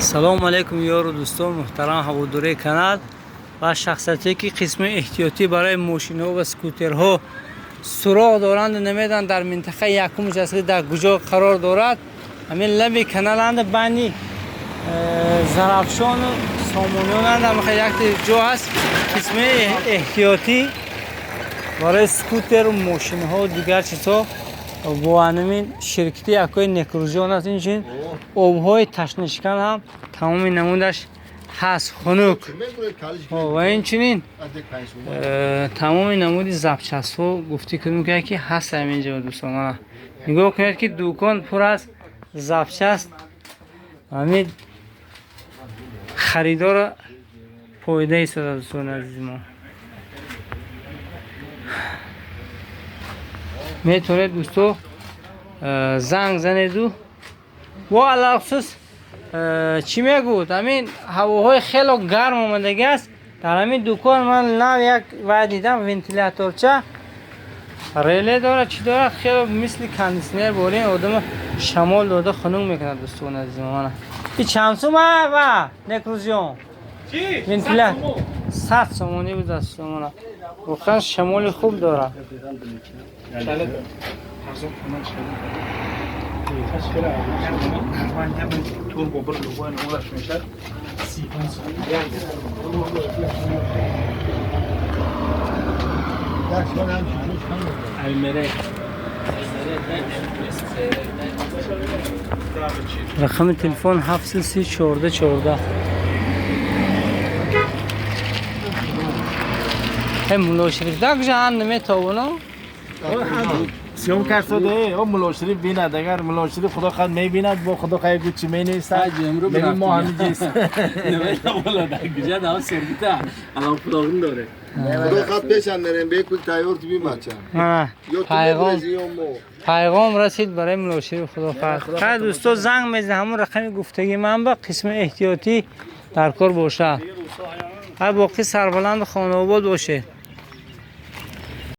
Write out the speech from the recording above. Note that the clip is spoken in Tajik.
Салому алайкум, ёру дӯстон, муҳтарам ҳаводораи канал ва шахсиятҳое, ки қисми эҳтиётӣ барои мошинҳо ва скутерҳо суроғ доранду намедонанд дар минтақаи якум участка дар куҷо қарор дорад. Ҳамин лаби каналанд, байни Зарафшону Сомониёнанд. Ҳамаха якте ҷо ҳаст, қисми эҳтиётӣ барои скутеру мошинҳо, дигар чизҳо бо ҳамин ширкати якои Некрӯзиён аст. Инчунин обҳои ташнашикан ҳам тамоми намудаш ҳаст, хунук ва инчунин тамоми намуди запчастҳо гуфтӣ кунем, ки ҳаст ҳамин ҷо. Дӯстон, мана нигоҳ кунед, ки дукон пур аз запчасть. Ҳамин харидора фоида истода. Дӯстони азизи мо, метавонед, дӯсто, занг занеду бо алалхусус чӣ мегӯд, ҳамин ҳавоҳои хело гарм омадагӣ аст. Дар ҳамин дукон ман нав як вай дидам, вентиляторча, реле дорад, чӣ дорад, хело мисли кондитсионер борин одама шамол дода хунук мекунад. Дӯстони азизи мана, и чанд сума ва Некрӯзиён вентилятор? 100 сомонӣ буд, дӯстон. Воқеан шамоли хуб дорад. Рақами телефон 730 14 14. Мулло Шариф дакжа наметавонам. Сиём карсоде, о Мулло Шариф бинад, агар Мулло Шариф худо хад мебинад, бо худо хай гу чӣ менависад. Мегӯ мо ҳамин ҷинс. Намедонам дар куҷа дав сергита алан пулоғин дорад. Худо хад пешан мерем, бекул тайёр ту бимача. Пайғом, пайғом расид барои Мулло Шариф, худо хад. Хай дӯсто, занг мезанед ҳамон рақами гуфтагии ман, ба қисми эҳтиётӣ дар кор бошад. Ҳай, боқӣ сарбаланду хонаобод бошед.